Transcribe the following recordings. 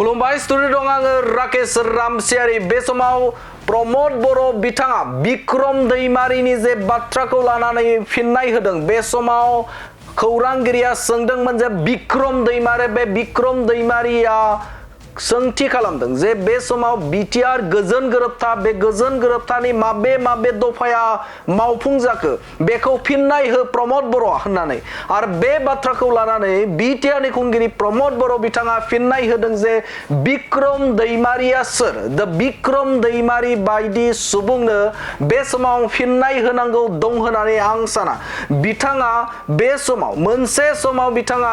खुलुमबाय स्टुडिअ दं आङो राकेश रामसियारि बे समाव प्रमोद बर' बिथाङा बिक्रम दैमारिनि जे बाथ्राखौ लानानै फिननाय होदों बे समाव खौरांगिरिया सोंदोंमोन जे बिक्रम दैमारिया सोंथि खालामदों जे बे समाव बिटिआर गोजोन गोरोबथा बे गोजोन गोरोबथानि माबे दफाया मावफुं जाखो बेखौ फिननाय हो प्रमोद बर' होननानै आरो बे बाथ्राखौ लानानै बिटिआरनि खुंगिरि प्रमोद बर' बिथाङा फिननाय होदों जे बिक्रम दैमारिया सोर द बिक्रम दैमारि बायदि सुबुंनो बे समाव फिननाय होनांगौ दं होननानै आं साना बिथाङा बे समाव मोनसे समाव बिथाङा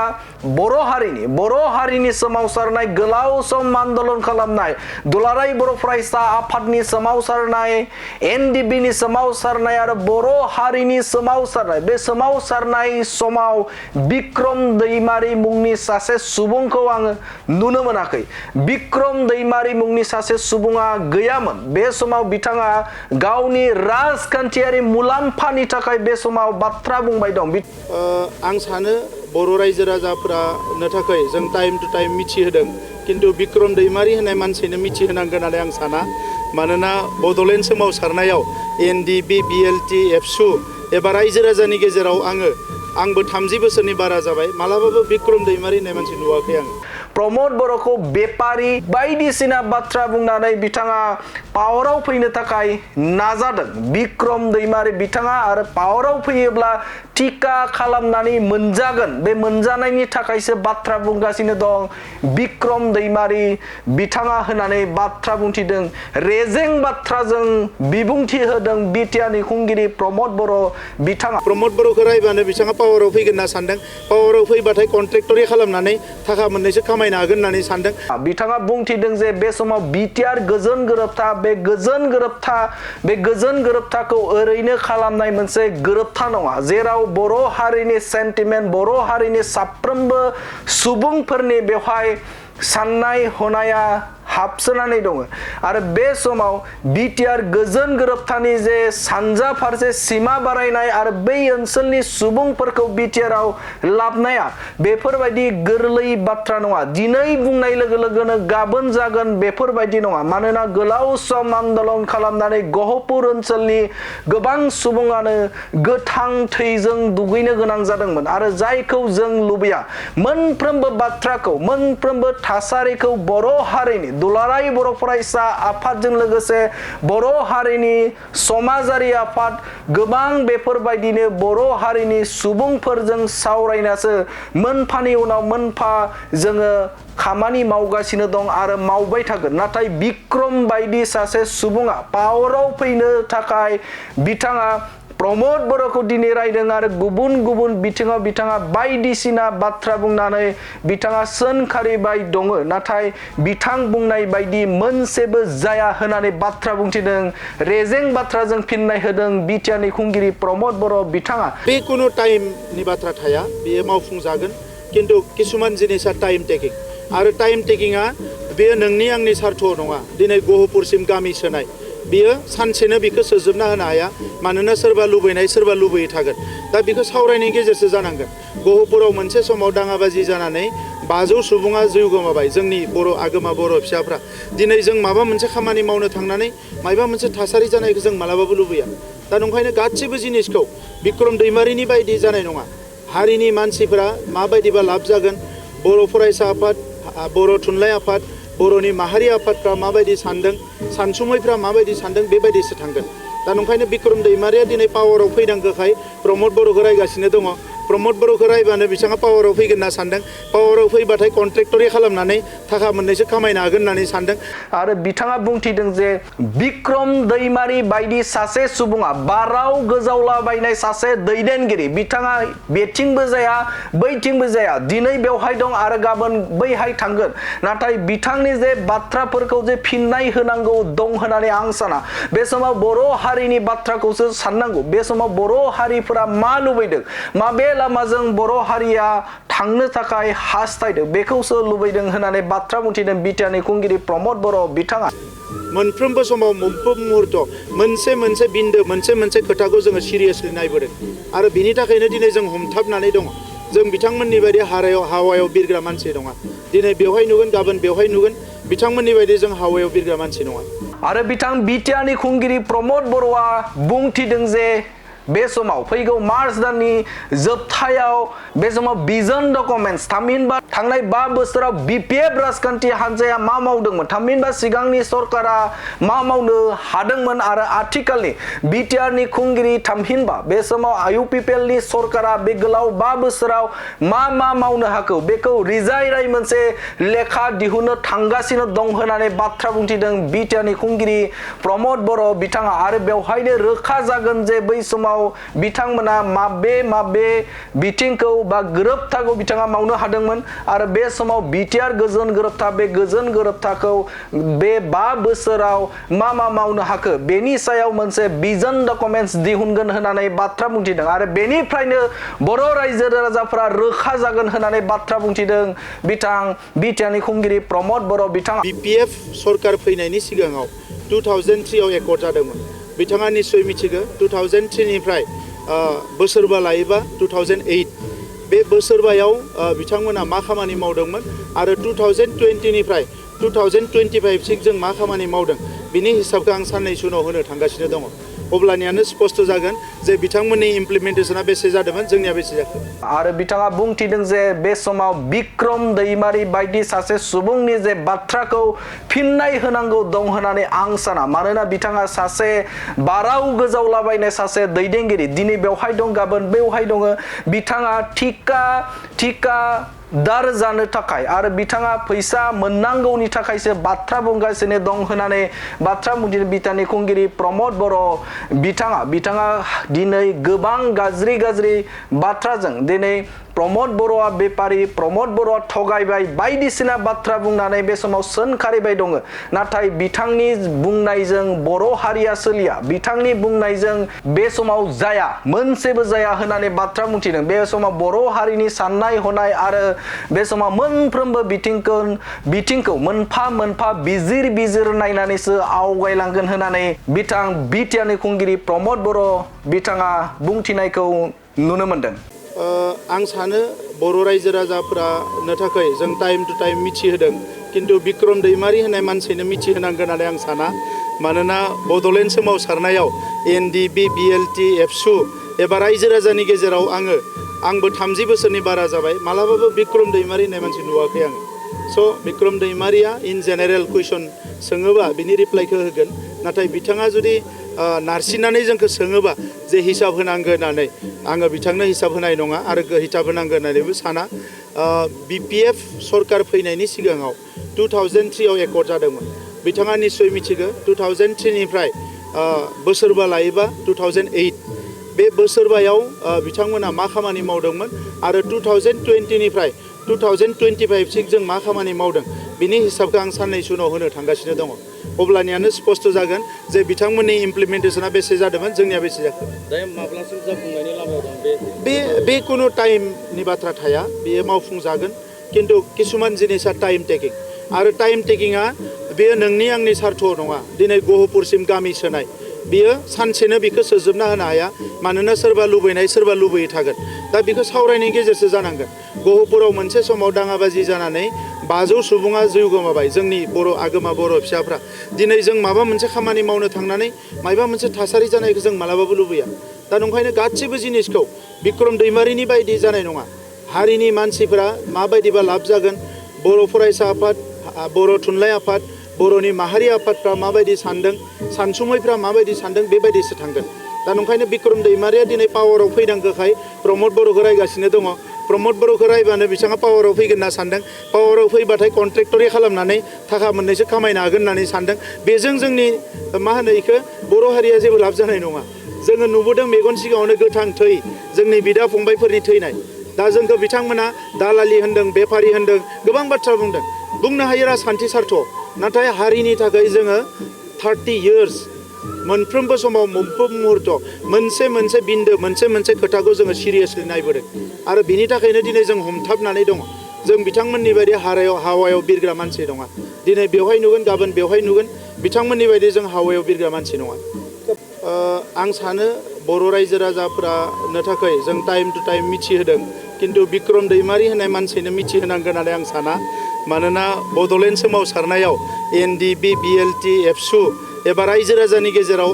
बर' हारिनि सोमावसारनाय गोलाव सम आन्दोलन खालामनाय दुलाराय बर' फरायसा आफादनि सोमावसारनाय एनडिबिनि सोमावसारनाय आरो बर' हारिनि सोमावसारनाय बे सोमावसारनाय समाव बिक्रम दैमारि मुंनि सासे सुबुंखौ आङो नुनो मोनाखै बिक्रम दैमारि मुंनि सासे सुबुङा गैयामोन बे समाव बिथाङा गावनि राजखान्थियारि मुलाम्फानि थाखाय बे समाव बाथ्रा बुंबाय दं आं सानो बर' रायजो राजाफोरानो थाखाय जों टाइम टु टाइम मिथिहोदों किन्तु बिक्रम दैमारि होननाय मानसिनो मिथिहोनांगोन होननानै आं साना मानोना बड'लेण्ड सोमावसारनायाव एनडिबि बिएलटि एबसु एबा रायजो राजानि गेजेराव आंबो 30 बोसोरनि बारा जाबाय मालाबाबो बिक्रम दैमारि होननाय मानसि नुवाखै आं प्रमोद बर'खौ बेपारी बायदिसिना बाथ्रा बुंनानै बिथाङा पावाराव फैनो थाखाय नाजादों बिक्रम दैमारि बिथाङा आरो पावाराव फैयोब्ला टिका खालामनानै मोनजागोन बे मोनजानायनि थाखायसो बाथ्रा बुंगासिनो दं बिक्रम दैमारि बिथाङा होननानै बाथ्रा बुंथिदों रेजें बाथ्राजों बिबुंथि होदों बिटिआरनि खुंगिरि प्रमोद बर' बिथाङा प्रमोद बर'खौ रायबानो बिथाङा पावाराव फैगोन होनना सानदों पावाराव फैबाथाय कन्ट्रेक्टरि खालामनानै थाखा मोननैसो खामायनो हागोन होननानै सानदों बिथाङा बुंथिदों जे बे समाव बिटिआर गोजोन गोरोबथा बे गोजोन गोरोबथाखौ ओरैनो खालामनाय मोनसे गोरोबथा नङा जेराव बर' हारिनि सेन्टिमेन्ट बर' हारिनि साफ्रोमबो सुबुंफोरनि बेवहाय साननाय हनाया हाबसोनानै दङ आरो बे समाव बिटिआर गोजोन गोरोबथानि जे सानजा फारसे सिमा बारायनाय आरो बै ओनसोलनि सुबुंफोरखौ बिटिआराव लाबनाया बेफोरबायदि गोरलै बाथ्रा नङा दिनै बुंनाय लोगो लोगोनो गाबोन जागोन बेफोरबायदि नङा मानोना गोलाव सम आन्दोलन खालामनानै गहपुर ओनसोलनि गोबां सुबुङानो गोथां थैजों दुगैनो गोनां जादोंमोन आरो जायखौ जों लुबैया मोनफ्रोमबो बाथ्राखौ मोनफ्रोमबो थासारिखौ बर' हारिनि दुलाराय बर' फरायसा आफादजों लोगोसे बर' हारिनि समाजारि आफाद गोबां बेफोरबायदिनो बर' हारिनि सुबुंफोरजों सावरायनासो मोनफानि उनाव मोनफा जोङो खामानि मावगासिनो दं आरो मावबाय थागोन नाथाय बिक्रम बायदि सासे सुबुङा पावाराव फैनो थाखाय बिथाङा प्रमोद बर'खौ दिनै रायदों आरो गुबुन बिथिङाव बिथाङा बायदिसिना बाथ्रा बुंनानै बिथाङा सोंखारिबाय दङ नाथाय बिथां बुंनाय बायदि मोनसेबो जाया होननानै बाथ्रा बुंथिदों रेजें बाथ्राजों फिननाय होदों बिटिआरनि खुंगिरि प्रमोद बर' बिथाङा बे कुनु टाइमनि बाथ्रा थाया बेयो मावफुंजागोन किन्तु किसुमान जिनिसा टाइम टेकिं आरो टाइम टेकिंआ बेयो नोंनि आंनि सार्थ'आव नङा दिनै गहपुरसिम गामि सोनाय बियो सानसेनो बिखौ सोजोबना होनो हाया मानोना सोरबा लुबैनाय सोरबा लुबैयै थागोन दा बिखौ सावरायनायनि गेजेरजों जानांगोन गहपुराव मोनसे समाव दाङाबाजि जानानै 500 सुबुङा जिउ गोमाबाय जोंनि बर' आगोमा बर' फिसाफ्रा दिनै जों माबा मोनसे खामानि मावनो थांनानै माबा मोनसे थासारि जानायखौ जों मालाबाबो लुबैया दा नंखायनो गासिबो जिनिसखौ बिक्रम दैमारिनि बायदि जानाय नङा हारिनि मानसिफोरा माबायदिबा लाब जागोन बर' फरायसा आफाद बर' थुनलाइ आफाद बर'नि माहारि आफादफ्रा माबायदि सानदों सानसुमैफ्रा माबायदि सानदों बेबायदिसो थांगोन दा नंखायनो बिक्रम दैमारिया दिनै पावाराव फैनांगौखाय प्रमोद बर'खौ रायगासिनो दङ प्रमोद बर'खौ रायबानो बिथाङा पावाराव फैगोन होनना सानदों पावाराव फैबाथाय कन्ट्रेक्टरि खालामनानै थाखा मोननैसो खामायनो हागोन होननानै सानदों आरो बिथाङा बुंथिदों जे बिक्रम दैमारि बायदि सासे सुबुङा बाराव गोजावलाबायनाय सासे दैदेनगिरि बिथाङा बेथिंबो जाया बैथिंबो जाया दिनै बेवहाय दं आरो गाबोन बैहाय थांगोन नाथाय बिथांनि जे बाथ्राफोरखौ जे फिननाय होनांगौ दं होननानै आं साना बे समाव बर' हारिनि बाथ्राखौसो साननांगौ बे समाव बर' हारिफोरा मा लुबैदों माबे लामाजों बर' हारिया थांनो थाखाय हास्थायदों बेखौसो लुबैदों होननानै बाथ्रा बुंथिदों बिटिआरनि खुंगिरि प्रमोद बर' बिथाङा मोनफ्रोमबो समाव मोनफ्रोम मुहूर्त मोनसे बिन्दो मोनसे खोथाखौ जोङो सिरियासलि नायबोदों आरो बिनि थाखायनो दिनै जों हमथाबनानै दङ जों बिथांमोननि बायदि हावायाव बिरग्रा मानसि नङा दिनै बेवहाय नुगोन गाबोन बेवहाय नुगोन बिथांमोननि बायदि जों हावायाव बिरग्रा मानसि नङा आरो बिथां बिटिआरनि खुंगिरि प्रमद बर'आ बुंथिदों जे बे समाव फैगौ मार्च दाननि जोबथायाव बे समाव भिजन डकुमेन्ट्स थामहिनबा थांनाय 5 बोसोराव बिपिएफ राजखान्थि हान्जाया मा मावदोंमोन थामहिनबा सिगांनि सरकारा मा मावनो हादोंमोन आरो आथिखालनि बिटिआरनि खुंगिरि थामहिनबा बे समाव इउपिपिएलनि सरकारा बे गोलाव 5 बोसोराव मा मावनो हाखो बेखौ रिजायराय मोनसे लेखा दिहुननो थांगासिनो दं होननानै बाथ्रा बुंथिदों बिटिआरनि खुंगिरि प्रमद बर' बिथाङा आरो बेवहायनो रोखा जागोन जे बै समाव बिथांमोना माबे बिथिंखौ बा गोरोबथाखौ बिथाङा मावनो हादोंमोन आरो बे समाव बिटिआर गोजोन गोरोबथा बे गोजोन गोरोबथाखौ बे 5 बोसोराव मा मावनो हाखो बेनि सायाव मोनसे भिजन डकुमेन्ट्स दिहुनगोन होननानै बाथ्रा बुंथिदों आरो बेनिफ्रायनो बर' रायजो राजाफोरा रोखा जागोन होननानै बाथ्रा बुंथिदों बिथां बिटिआरनि खुंगिरि प्रमद बर' बिथाङा बिपिएफ सरकार फैनायनि सिगाङाव 2003 आव एकर्ड जादोंमोन बिथाङा निश्चय मिथिगौ 2003 निफ्राय बोसोरबा लायोबा 2008 बे बोसोरबायाव बिथांमोना मा खामानि मावदोंमोन आरो 2020 निफ्राय 2025 सिम जों मा खामानि मावदों बिनि हिसाबखौ आं साननैसो उनाव होनो थांगासिनो दङ अब्लानियानो स्पष्ट जागोन जे बिथांमोननि इमप्लिमेन्टेशना बेसे जादोंमोन जोंनिया बेसे जाखो आरो बिथाङा बुंथिदों जे बे समाव बिक्रम दैमारी बायदि सासे सुबुंनि जे बाथ्राखौ फिननाय होनांगौ दं होननानै आं साना मानोना बिथाङा सासे बाराव गोजावलाबायनाय सासे दैदेनगिरि दिनै बेवहाय दं गाबोन बेवहाय दङ बिथाङा थिका दार जानो थाखाय आरो बिथाङा फैसा मोननांगौनि थाखायसो बाथ्रा बुंगासिनो दं होननानै बाथ्रा बुंथिदों बिटिआरनि खुंगिरि प्रमद बर' बिथाङा दिनै गोबां गाज्रि बाथ्राजों दिनै प्रमद बर'आ बेपारी प्रमद बर'आ थगायबाय बायदिसिना बाथ्रा बुंनानै बे समाव सोंखारिबाय दङ नाथाय बिथांनि बुंनायजों बर' हारिया सोलिया बिथांनि बुंनायजों बे समाव जाया मोनसेबो जाया होननानै बाथ्रा बुंथिदों बे समाव बर' हारिनि साननाय हनाय आरो बे समाव मोनफ्रोमबो बिथिंखौ मोनफा बिजिर नायनानैसो आवगायलांगोन होननानै बिथां बिटिआरनि खुंगिरि प्रमद बर' बिथाङा बुंथिनायखौ नुनो मोनदों आं सानो बर' रायजो राजाफोरानो थाखाय जों टाइम टु टाइम मिथिहोदों किन्तु बिक्रम दैमारी होननाय मानसिनो मिथिहोनांगोन होननानै आं साना मानोना बड'लेण्ड सोमावसारनायाव एनडिबि बिएलटि एबसु एबा रायजो राजानि गेजेराव आंबो 30 बोसोरनि बारा जाबाय मालाबाबो बिक्रम दैमारी होननाय मानसि नुवाखै आङो स' बिक्रम दैमारीया इन जेनेरेल कुइसन सोङोबा बिनि रिप्लाइखौ होगोन नाथाय बिथाङा जुदि नारसिननानै जोंखौ सोङोबा जे हिसाब होनांगोन होननानै आङो बिथांनो हिसाब होनाय नङा आरो हिसाब होनांगोन होननानैबो साना बिपिएफ सरकार फैनायनि सिगाङाव 2003 आव एकर्ड जादोंमोन बिथाङा निश्चय मिथिगौ 2003 निफ्राय बोसोरबा लायोबा 2008 बे बोसोरबायाव बिथांमोना मा खामानि मावदोंमोन आरो 2020 निफ्राय 2025 सिम जों मा खामानि मावदों बिनि हिसाबखौ आं साननैसो उनाव होनो थांगासिनो दङ अब्लानियानो स्पष्ट जागोन जे बिथांमोननि इमप्लिमेन्टेशना बेसे जादोंमोन जोंनिया बेसे जाखो माब्लासिम जाफुंनायनि लामायाव दं बे कुनु टाइमनि बाथ्रा थाया बेयो मावफुंजागोन किन्तु किसुमान जिनिसा टाइम टेकिं आरो टाइम टेकिंआ बेयो नोंनि आंनि सार्थ'आव नङा दिनै गहपुरसिम गामि सोनाय बियो सानसेनो बिखौ सोजोबना होनो हाया मानोना सोरबा लुबैनाय सोरबा लुबैयै थागोन दा बिखौ सावरायनायनि गेजेरजों जानांगोन गहपुराव मोनसे समाव दाङाबाजि जानानै 500 सुबुङा जिउ गोमाबाय जोंनि बर' आगोमा बर' फिसाफ्रा दिनै जों माबा मोनसे खामानि मावनो थांनानै माबा मोनसे थासारि जानायखौ जों मालाबाबो लुबैया दा नंखायनो गासिबो जिनिसखौ बिक्रम दैमारीनि बायदि जानाय नङा हारिनि मानसिफोरा माबायदिबा लाब जागोन बर' फरायसा आफाद बर' थुनलाइ आफाद बर'नि माहारि आफादफ्रा माबायदि सानदों सानसुमैफ्रा माबायदि सानदों बेबायदिसो थांगोन दा नंखायनो बिक्रम दैमारीया दिनै पावाराव फैनांगौखाय प्रमद बर'खौ रायगासिनो दङ प्रमद बर'खौ रायबानो बिथाङा पावाराव फैगोन होनना सानदों पावाराव फैबाथाय कन्ट्रेक्टरि खालामनानै थाखा मोननैसो खामायनो हागोन होननानै सानदों बेजों जोंनि मा होनो इखो बर' हारिया जेबो लाब जानाय नङा जोङो नुबोदों मेगन सिगाङावनो गोथां थै जोंनि बिदा फंबायफोरनि थैनाय दा जोंखौ बिथांमोना दालालि होनदों बेफारि होनदों गोबां बाथ्रा बुंनो हायो राजखान्थि सार्थ नाथाय हारिनि थाखाय जोङो 30 years मोनफ्रोमबो समाव मोनफ्रोम मुहुर्त मोनसे बिन्दो मोनसे खोथाखौ जोङो सिरियासलि नायबोदों आरो बिनि थाखायनो दिनै जों हमथाबनानै दङ जों बिथांमोननि बायदि हावायाव बिरग्रा मानसि नङा दिनै बेवहाय नुगोन गाबोन बेवहाय नुगोन बिथांमोननि बायदि जों हावायाव बिरग्रा मानसि नङा आं सानो बर' रायजो राजाफोरानो थाखाय जों टाइम टु टाइम मिथिहोदों किन्तु बिक्रम दैमारी होननाय मानसिनो मिथिहोनांगोन होननानै आं साना मानोना बड'लेण्ड सोमावसारनायाव एनडिबि बिएलटि एबसु एबा रायजो राजानि गेजेराव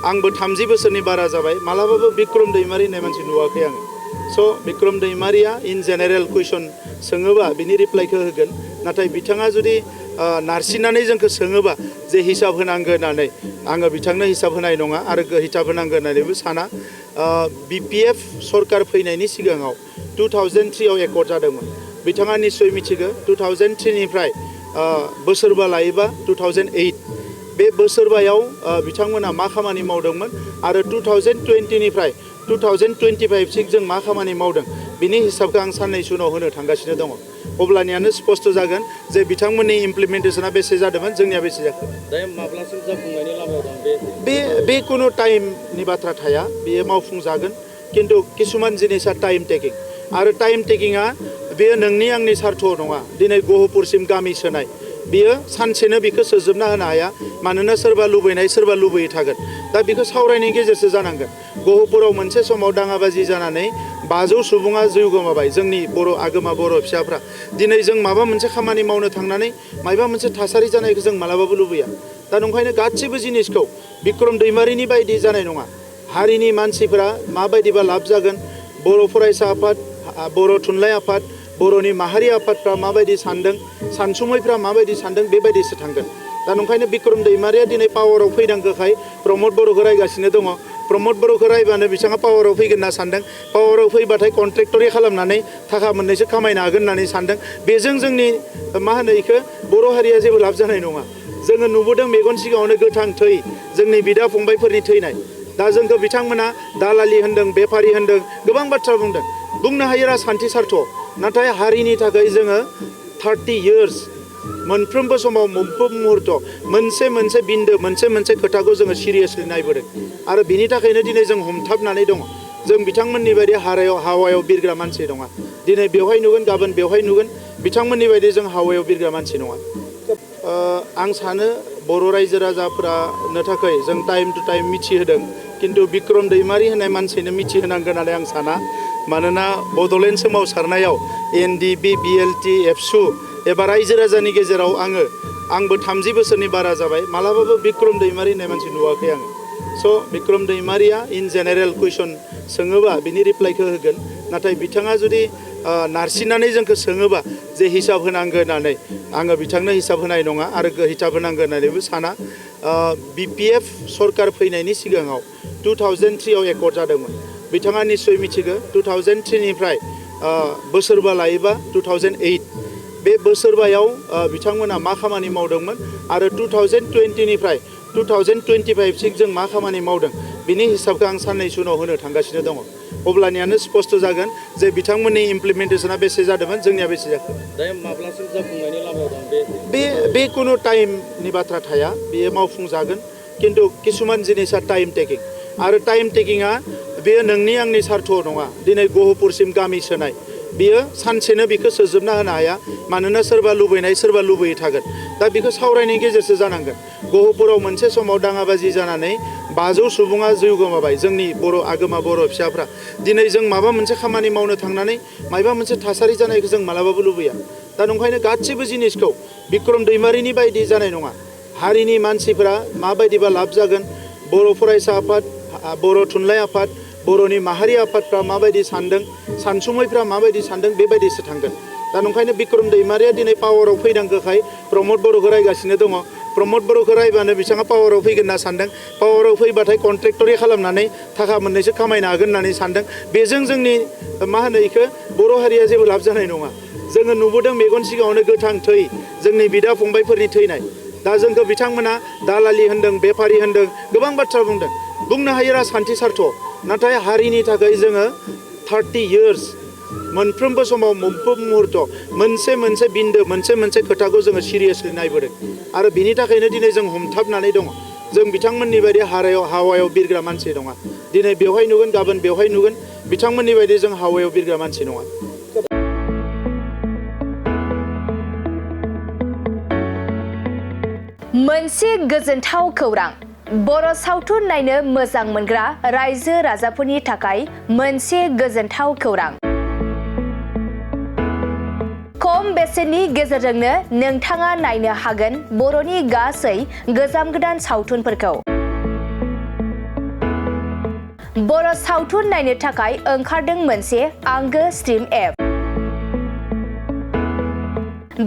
आंबो 30 बोसोरनि बारा जाबाय मालाबाबो बिक्रम दैमारि होननाय मानसि नुवाखै आङो स' बिक्रम दैमारिया इन जेनेरेल कुइसन सोङोबा बिनि रिप्लाइखौ होगोन नाथाय बिथाङा जुदि नारसिननानै जोंखौ सोङोबा जे हिसाब होनांगौ होननानै आङो बिथांनो हिसाब होनाय नङा आरो हिसाब होनांगौ होननानैबो साना बिपिएफ सरकार फैनायनि सिगाङाव 2003 आव एकर्ड जादोंमोन बिथाङा निश्चय मिथिगौ 2003 निफ्राय बोसोरबा लायोबा 2008 बे बोसोरबायाव बिथांमोना मा खामानि मावदोंमोन आरो 2020 निफ्राय 2025 सिम जों मा खामानि मावदों बिनि हिसाबखौ आं साननैसो उनाव होनो थांगासिनो दङ अब्लानियानो स्पष्ट जागोन जे बिथांमोननि इमप्लिमेन्टेशना बेसे जादोंमोन जोंनिया बेसे जाखो दायो माब्लासिम जाफुंनायनि लामायाव दं बे कुनु टाइमनि बाथ्रा थाया बेयो मावफुंजागोन किन्तु किसुमान जिनिसा टाइम टेकिं आरो टाइम टेकिंआ बेयो नोंनि आंनि सार्थ नङा दिनै गहपुरसिम गामि सोनाय बियो सानसेनो बिखौ सोजोबना होनो हाया मानोना सोरबा लुबैनाय सोरबा लुबैयै थागोन दा बिखौ सावरायनायनि गेजेरजों जानांगोन गहपुराव मोनसे समाव दाङाबाजि जानानै 500 सुबुङा जिउ गोमाबाय जोंनि बर' आगोमा बर' फिसाफ्रा दिनै जों माबा मोनसे खामानि मावनो थांनानै माबा मोनसे थासारि जानायखौ जों मालाबाबो लुबैया दा नंखायनो गासिबो जिनिसखौ बिक्रम दैमारिनि बायदि जानाय नङा हारिनि मानसिफोरा माबायदिबा लाब जागोन बर' फरायसा आफाद बर' थुनलाइ आफाद बर'नि माहारि आफादफ्रा माबायदि सानदों सानसुमैफ्रा माबायदि सानदों बेबायदिसो थांगोन दा नंखायनो बिक्रम दैमारिया दिनै पावाराव फैनांगौखाय प्रमद बर'खौ रायगासिनो दङ प्रमद बर'खौ रायबानो बिथाङा पावाराव फैगोन होनना सानदों पावाराव फैबाथाय कन्ट्रेक्टरि खालामनानै थाखा मोननैसो खामायनो हागोन होननानै सानदों बेजों जोंनि मा होनो इखो बर' हारिया जेबो लाब जानाय नङा जोङो नुबोदों मेगन सिगाङावनो गोथां थै जोंनि बिदा फंबायफोरनि थैनाय दा जोंखौ बिथांमोना दालालि होनदों बेफारि होनदों गोबां बाथ्रा बुंनो हायो राजखान्थि सार्थ नाथाय हारिनि थाखाय जोङो 30 इयार्स मोनफ्रोमबो समाव मोनफ्रोम मुहुर्त मोनसे बिन्दो मोनसे खोथाखौ जोङो सिरियासलि नायबोदों आरो बिनि थाखायनो दिनै जों हमथाबनानै दङ जों बिथांमोननि बायदि हावायाव बिरग्रा मानसि नङा दिनै बेवहाय नुगोन गाबोन बेवहाय नुगोन बिथांमोननि बायदि जों हावायाव बिरग्रा मानसि नङा आं सानो बर' रायजो राजाफोरानो थाखाय जों टाइम टु टाइम मिथिहोदों किन्तु बिक्रम दैमारि होननाय मानसिनो मिथिहोनांगोन होननानै आं साना मानोना बड'लेण्ड सोमावसारनायाव एनडिबि बिएलटि एबसु एबा रायजो राजानि गेजेराव आंबो 30 बोसोरनि बारा जाबाय मालाबाबो बिक्रम दैमारि होननाय मानसि नुवाखै आङो स' बिक्रम दैमारिया इन जेनेरेल कुइसन सोङोबा बिनि रिप्लाइखौ होगोन नाथाय बिथाङा जुदि नारसिननानै जोंखौ सोङोबा जे हिसाब होनांगौ होननानै आङो बिथांनो हिसाब होनाय नङा आरो हिसाब होनांगौ होननानैबो साना बिपिएफ सरकार फैनायनि सिगाङाव 2003 आव एकर्ड जादोंमोन बिथाङा निश्चय मिथिगौ 2003 निफ्राय बोसोरबा लायोबा 2008 बे बोसोरबायाव बिथांमोना मा खामानि मावदोंमोन आरो 2020 निफ्राय 2025 सिम जों मा खामानि मावदों बिनि हिसाबखौ आं साननैसो उनाव होनो थांगासिनो दङ अब्लानियानो स्पष्ट जागोन जे बिथांमोननि इमप्लिमेन्टेशना बेसे जादोंमोन जोंनिया बेसे जाखो दायो माब्लासिम जाफुंनायनि लामायाव दं बे कुनु टाइमनि बाथ्रा थाया बेयो मावफुंजागोन किन्तु किसुमान जिनिसा टाइम टेकिं आरो टाइम टेकिंआ बेयो नोंनि आंनि सार्थ नङा दिनै गहपुरसिम गामि सोनाय बियो सानसेनो बिखौ सोजोबना होनो हाया मानोना सोरबा लुबैनाय सोरबा लुबैयै थागोन दा बिखौ सावरायनायनि गेजेरजों जानांगोन गहपुराव मोनसे समाव दाङाबाजि जानानै 500 सुबुङा जिउ गोमाबाय जोंनि बर' आगोमा बर' फिसाफ्रा दिनै जों माबा मोनसे खामानि मावनो थांनानै माबा मोनसे थासारि जानायखौ जों मालाबाबो लुबैया दा नंखायनो गासिबो जिनिसखौ बिक्रम दैमारिनि बायदि जानाय नङा हारिनि मानसिफोरा माबायदिबा लाब जागोन बर' फरायसा आफाद बर' थुनलाइ आफाद बर'नि माहारि आफादफ्रा माबायदि सानदों सानसुमैफ्रा माबायदि सानदों बेबायदिसो थांगोन दा नंखायनो बिक्रम दैमारिया दिनै पावाराव फैनांगौखाय प्रमद बर'खौ रायगासिनो दङ प्रमद बर'खौ रायबानो बिथाङा पावाराव फैगोन होनना सानदों पावाराव फैबाथाय कन्ट्रेक्टरि खालामनानै थाखा मोननैसो खामायनो हागोन होननानै सानदों बेजों जोंनि मा होनो इखो बर' हारिया जेबो लाब जानाय नङा जोङो नुबोदों मेगन सिगाङावनो गोथां थै जोंनि बिदा फंबायफोरनि थैनाय दा जोंखौ बिथांमोना दालालि होनदों बेफारि होनदों गोबां बाथ्रा बुंनो हायो राजखान्थि सार्थ नाथाय हारिनि थाखाय जोङो 30 इयार्स मोनफ्रोमबो समाव मोनफ्रोम मुहुर्त मोनसे बिन्दो मोनसे खोथाखौ जोङो सिरियासलि नायबोदों आरो बिनि थाखायनो दिनै जों हमथाबनानै दङ जों बिथांमोननि बायदि हावायाव बिरग्रा मानसि नङा दिनै बेवहाय नुगोन गाबोन बेवहाय नुगोन बिथांमोननि बायदि जों हावायाव बिरग्रा मानसि नङा मोनसे गोजोनथाव खौरां बर' सावथुन नायनो मोजां मोनग्रा रायजो राजाफोरनि थाखाय मोनसे गोजोनथाव खौरां खम बेसेननि गेजेरजोंनो नोंथाङा नायनो हागोन बर'नि गासै गोजाम गोदान सावथुनफोरखौ। बर' सावथुन नायनो थाखाय ओंखारदों मोनसे आंगो स्ट्रिम एप।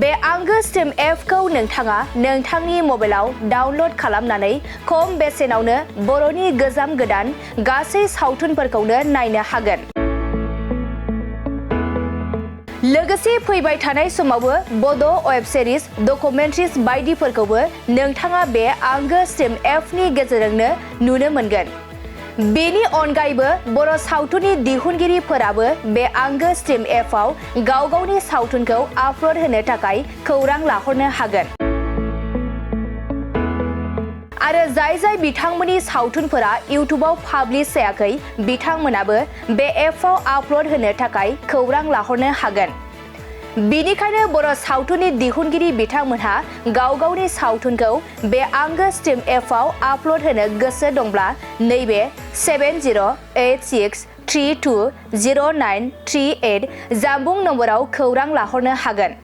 बे आंगो स्ट्रिम एपखौ नोंथाङा नोंथांनि मबाइलाव डाउनल'ड खालामनानै खम बेसेनावनो बर'नि गोजाम गोदान गासै सावथुनफोरखौनो नायनो हागोन। लोगोसे फैबाय थानाय समावबो बड' वेब सिरिज, डकुमेन्ट्रिज बायदिफोरखौबो नोंथाङा बे आंगो स्ट्रिम एपनि गेजेरजोंनो नुनो मोनगोन। बेनि अनगायैबो बर' सावथुननि दिहुनगिरिफोराबो बे आंगो स्ट्रिम एपआव गाव गावनि सावथुनखौ आपल'ड होनो थाखाय खौरां लाहरनो हागोन। आरो जाय बिथांमोननि सावथुनफोरा इउटुबाव पाब्लिश जायाखै बिथांमोनाबो बे एपआव आपल'ड होनो थाखाय खौरां लाहरनो हागोन। बेनिखायनो बर' सावथुननि दिहुनगिरि बिथांमोनहा गाव गावनि सावथुनखौ बे आंगो स्ट्रिम एपआव आपल'ड होनो गोसो दंब्ला नैबे 7086320938 जानबुं नम्बराव खौरां लाहरनो हागोन।